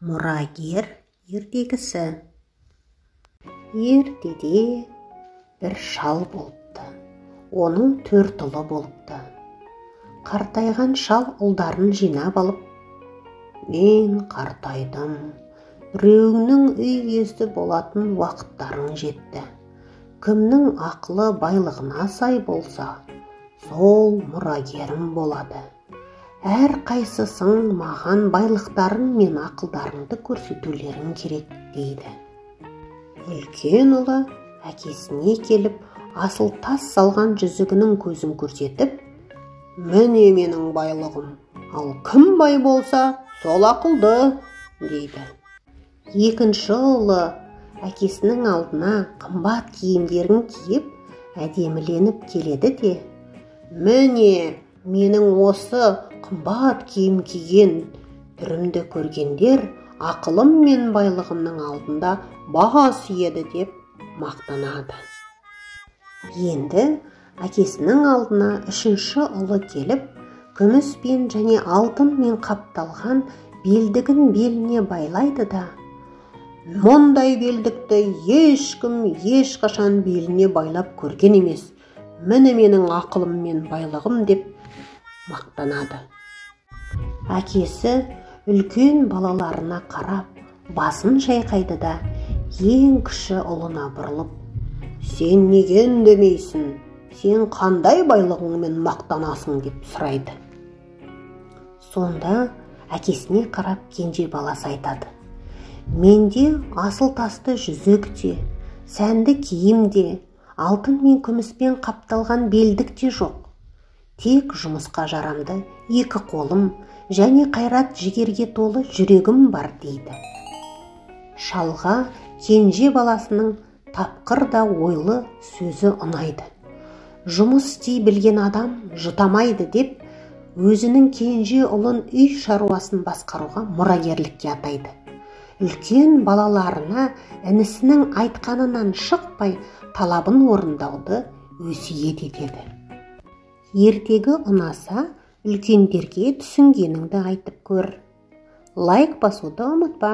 Мұрагер ертегісі. Ертеде бір шал болыпты. Оның 4 ұлы болыпты. Қартайған шал ұлдарын жинап алып, мен қартайдым, біреуіңнің үй иесі болатын уақыттарың жетті. Кімнің ақылы байлығына сай болса, сол мұрагерім болады. Әр қайсысың маған байлықтарың мен ақылдарыңды көрсетулерің керек, дейді. Үлкен ұлы әкесіне келіп, асыл тас салған жүзігінің көзін көрсетіп, міне менің байлығым, ал кім бай болса, сол ақылды, дейді. Екінші ұлы әкесінің алдына қымбат киімдерін киіп, әдеміленіп келеді де, міне менің осы қымбат киім киген түрімді көргендер ақылым мен байлығымның алдында бас иеді деп мақтанады. Енді әкесінің алдына үшінші ұлы келіп, күміспен және алтынмен қапталған белдігін беліне байлайды да, мұндай белдікті ешкім ешқашан беліне байлап көрген емес, міне менің ақылым мен байлығым деп мақтанады. Әкесі үлкен балаларына қарап, басын шайқайды да, ең кіші ұлына бұрылып, сен неге үндемейсің, сен қандай байлығыңмен мақтанасың деп сұрайды. Сонда әкесіне қарап кенже баласы айтады, менде асыл тасты жүзік те, сәнді киім де, алтын мен күміспен қапталған белдік те жоқ. Тек жұмысқа жарамды екі қолым және қайрат жігерге толы жүрегім бар, дейді. Шалға кенже баласының тапқыр да ойлы сөзі ұнайды. Жұмыс істей білген адам жұтамайды деп, өзінің кенже ұлын үй шаруасын басқаруға мұрагерлікке атайды. Үлкен балаларына інісінің айтқанынан шықпай талабын орындауды өсиет етеді. Ертегі ұнаса, үлкендерге түсінгеніңді айтып көр. Лайк басуды ұмытпа.